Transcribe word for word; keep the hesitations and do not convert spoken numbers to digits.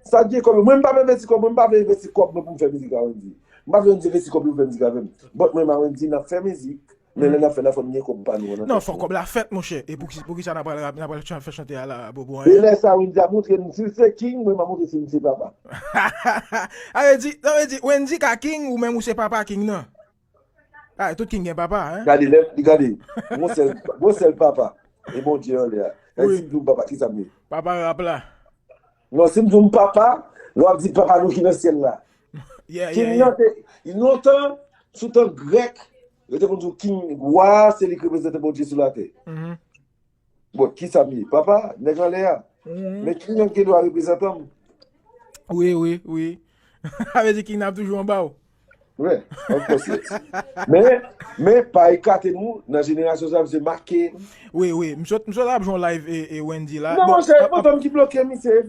Sa k gen kòb yo? Mwen, m pa vle envesti kòb mwen, m pa vle envesti kòb mwen pou m fè mizik a Wendy. M pa vle Wendy envesti kòb li pou fè mizik avè m. But mwen, m a Wendy, n ap fè mizik, men lè n ap fè, n ap fè, n gen kòb pa nou an. Non, fò kòb la fèt, monchè. E pou ki, pou ki sa n ap pral rap, n ap pral chan- fè chante a la, bobo, E hein? Lè sa, Wendy ap montre m si l se king, mwen, m a montre si l se papa. A vle di, sa vle di, Wendy ka king ou menm ou se papa king nan? Ah, tout king gen papa, hein? Gade, lè, gade, gon sèl, gon sèl papa. E Bondye anlè a. E Wi. Si m di w papa, ki sa m ye? Papa rap la. Non, si m di w papa, lè w ap di papa nou ki nan syèl la. Yeah, yeah, King yeah. nan te, lontan, sou tan grèk, yo te konn di w king, wa, se li ki reprezante Bondye sou latè. Mhm. Bon, ki sa m ye? Papa, nèg anlè a. Mhm. Men king nan gen dwa reprezantan m. Wi, wi, wi. Sa vle di king nan ap toujou anba w. Wi, of course, yes. Men, men pa ekate nou, nan jenerasyon sa, misye make. Wi, wi. M sot, m sot ap jwenn live e, e Wendy la. Non, Bon, monchè, ap- e pantan m ki bloke misye.